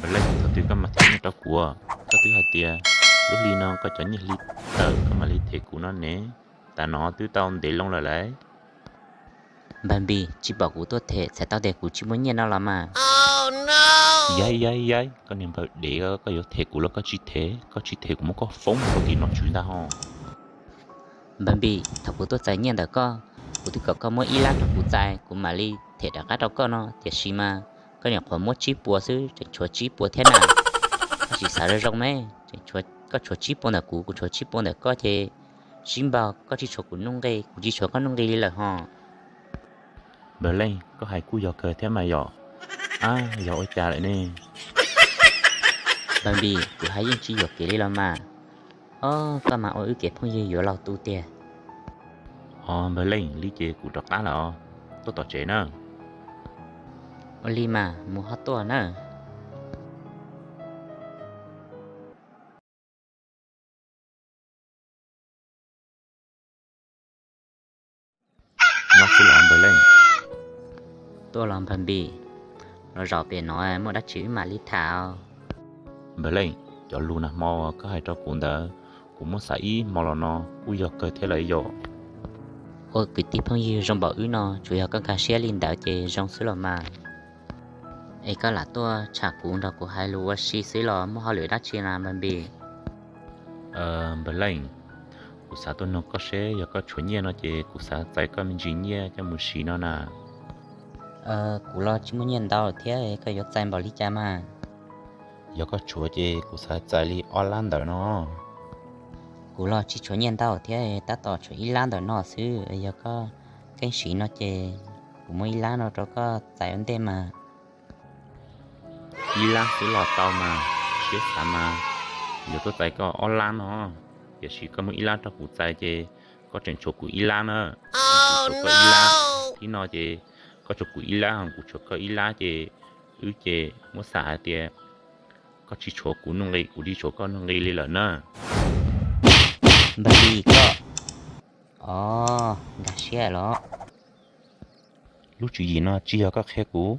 Npawg Leej, thaum twg koj mam them nyiaj rau kuv? Koj twb hais tias lub hli no koj cov nyiaj hli tawm koj mam li them kuv no ne. Tam no twb tau ntev loo lawm lauj. Npawg Npis, tsis pom kuv tuaj them txhais tau tias kuv tsis muaj nyiaj no los mas. Yaib yaib yaib, koj niag npawg dev, koj yuav them kuv los koj tsis them, koj tsis them kuv muab koj foob rau tim nom tswv ntag ho. Npawg Npis, thaum kuv tuaj txais nyiaj ntawm koj, kuv twb kom koj muab ib lab rau kuv txais, kuv mam li them rov qab rau koj no, tiam sis mas koj nyuam qhuav muab tsib puas xwb, tseem tshuav tsib puas thiab na. Koj tsis xav zoo zoo me, koj tshuav tsib puas ntawm kuv, kuv tshuav tsib puas ntawm koj ces sib npaug, koj tsis tshuav kuv nuj nqi, kuv tsis tshuav koj nuj nqi li lawm ho. Npawg Leej, koj hais kuj yog kawg thiab mas yom. Ab, yog ua cas lawm ne? Npawg Npis, kuv hais yeej tsis yuam kev li los mas. Ob, koj mas ua wb kev phooj ywg yuav laus tu tiag. Os, Npawg Leej, li ces kuv rov qab lawm os, tuaj tom tsev na. Ua li mas mus ho tuaj na. Nyob xwb los Npawg Leej? Tuaj los Npawg Npis, los zaum pem no muaj dab tsi wb mam li tham. Npawg Leej, cov lus nag hmo koj hais rau kuv ntawd, kuv muab xav ib hmo los no kuj yog kawg thiab lawm yom. Ua kwv tij phooj ywg zoo npaum wb no tsuas yog koj nkag siab li ntawd ces zoo xwb los mas. Es koj lam tuaj tsham kuv nrog kuv hais lus ua si xwb los muaj hauj lwm dab tsi na Npawg Npis? Npawg Leej, kuv xav tuaj nug koj seb yog koj tshuav nyiaj no ces kuv xav txais koj me ntsis nyiaj coj mus siv no na. Kuv los tsis muaj nyiaj ntau thiab, koj yuav txais npaum li cas mas? Yog koj tshuav ces kuv xav txais li ob lab ntawm no. Kuv los tsis tshuav nyiaj ntau thiab, tab tom tshuav ib lab ntawm no xwb, yog koj keeb siv no ces kuv muab ib lab no rau koj txais ua ntej mas. Ib lab xwb los tau mas, siab xav mas yuav tuaj txais koj ob lab no, tiam sis koj muab ib lab rau kuv txais ces koj tseem tshuav kuv ib lab na. Kuv tshuav koj ib lab, ib no ces koj tshuav kuv ib lab, kuv tshuav koj ib lab ces wb ces muab xav hais tias koj tsis tshuav kuv nuj nqi, kuv tsis tshuav koj nuj nqi li lawm na. Npawg Npis koj, o, nkag siab los. Lub tswv yim no tsis yog koj qhia kuv,